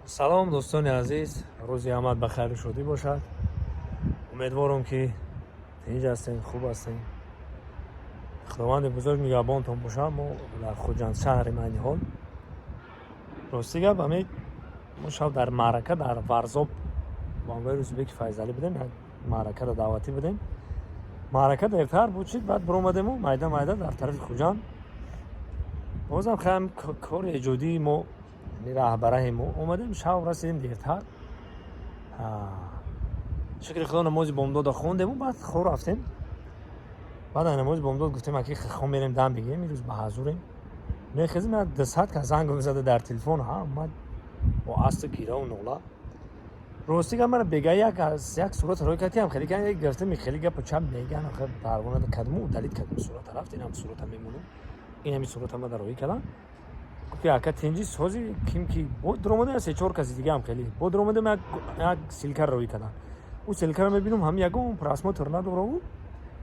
Салом, дӯстони азиз, рӯзи ҳамат ба хайру шодӣ бошад. Умедворам, ки тинҷ ҳастем, хуб ҳастем. Худованди бузург нигаҳбонтон бошад. Мо дар Хуҷанд шаҳрем айни ҳол. Рости гап, ҳамин мо шаб дар маърака дар Варзоб бо ҳамроҳи Рӯзибеки Файзалӣ будем, як маъракаро даъватӣ будем. Маърака дертар буд, чид, баъд биромадему майда майда дар тарафи Хуҷанд. Бозам хаям кори эҷодии мо, раҳбараҳи мо омадем, шаб расидем дертар. Шукри Худо, намози бомдода хондему баъд хор рафтем. Баъд аз намози бомдод гуфтем, аки хом мерем, дам бигирем, ирӯз ба ҳазурем. Мехезем, як 200 кас занг зада дар телефон, ҳама бо асту гираву нола. Рости гап, мара бега як аз як сурат рой кардиам, хеле гуфтем, хеле гапу чап меган, парвона кадму удалить кардем сурата, рафт. Инам сурата мемонам, инами сурата ма дар роҳӣ кардам. Гуфт, ака, тинҷи сози ким ки бо дуромадем, се чор каси дигаам хеле бо дуромадем, як ссылка ро роҳӣ кардам. Ӯ ссылка ро мебинам, ҳами ягон просмотр надораву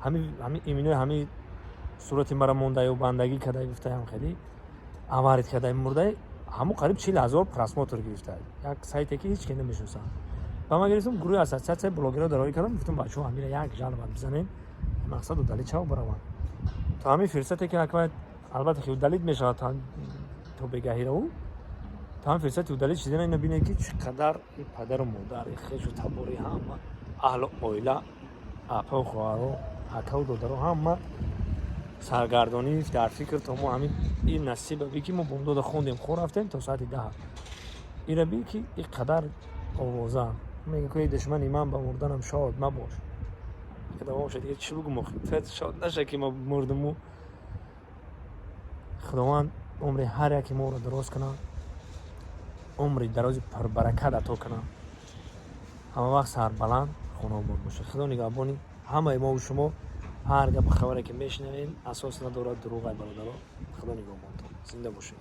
ҳами иминои ҳами сурати мара мондаю бандагӣ карда, гуфтаям, хеле аварид карда мурдай, ҳамун қариб 40 000 просмотр гирифта, як сайте ки ҳеҷ ки намешиносад. Ба ман гирифтам, гурӯҳи ассотсиатсияи блогерро дар роҳӣ кардам, гуфтам, бачаҳо, ҳамира як жалоба бизанем, мақсад удалить чав бараванд. То ҳамин фирсате ки аквай, албатта ки удалить мешавад то бегаҳираву, то ҳамин фирсати удалить шидана ина бинед, ки чӣ қадар и падару модар, и хешу табори, ҳама аҳлу оила, апау хоҳаро, акаву додаро, ҳама саргардонӣ дар фикр. То мо ҳамин ин насиба би, ки мо бомдода хондем, хор рафтем то соати 10. Ира би, ки и қадар овоза мега, ки душмани ман ба мурданам шод мабош. Давом шад, дига чӣ бугум охи? Шод наша, ки ма мурдуму. Худованд умри ҳар яки моро дароз кунад, умри дарози пурбаракат ато кунад, ҳама вақт сарбаланд, хонаобод бошад. Худо нигаҳбони ҳамаи мову шумо. Ҳар гапу хабаре ки мешунавем, асос надорад, дурӯғай, бародаро. Худо нигаҳбонтон, зинда бошед.